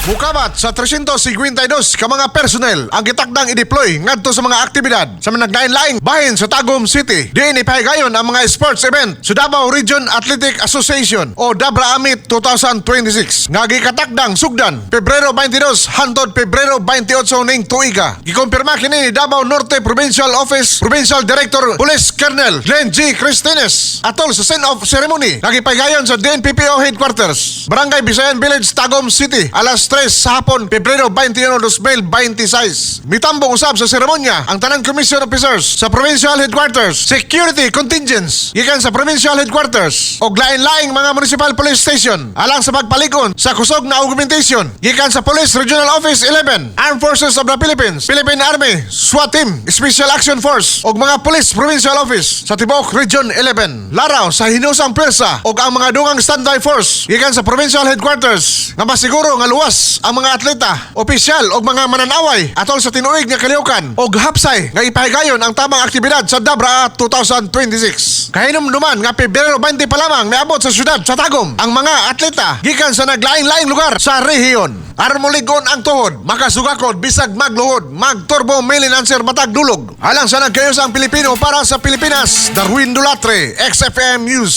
Mukabat sa 352 ka mga personnel ang gitakdang i-deploy ngadto sa mga aktibidad sa mga naglain-laing bahin sa Tagum City. Diin ipahigayon ang mga sports event sa Davao Region Athletic Association o Dabra Amit 2026 nga gikatakdang sugdan Pebrero 22 hantod Pebrero 28 ning tuiga. Gikumpirma kini ni Davao Norte Provincial Office Provincial Director Police Colonel Glenn G. Cristines atol sa send-off ceremony nga gipahigayon sa DNPPO Headquarters, Barangay Bisayan Village, Tagum City, alas 3 sa hapon, Pebrero 21, 2026. Mitambong usab sa seremonya ang tanang commission officers sa Provincial Headquarters, security contingents gikan sa Provincial Headquarters og lain-laing mga municipal police station alang sa pagpalig-on sa kusog na augmentation gikan sa Police Regional Office 11, Armed Forces of the Philippines, Philippine Army, SWAT Team, Special Action Force og mga Police Provincial Office sa tibuok Region 11. Laraw sa hinusang pwersa og ang mga dungang standby force gikan sa Provincial Headquarters nga masiguro nga luwas ang mga atleta, opisyal og mga mananaway atol sa tinuig nga kalihukan og hapsay nga ipahigayon ang tamang aktibidad sa Dabra 2026. Kahinumduman nga Pebrero 20 pa lamang miabot sa syudad sa Tagum ang mga atleta gikan sa naglaing-laing lugar sa rehiyon. Aron molig-on ang tuhod, makasugakod bisag magluhod, magturbo million answer matag dulog. Alang sa nagkayusang Pilipino para sa Pilipinas, Darwin Dulatre, XFM News.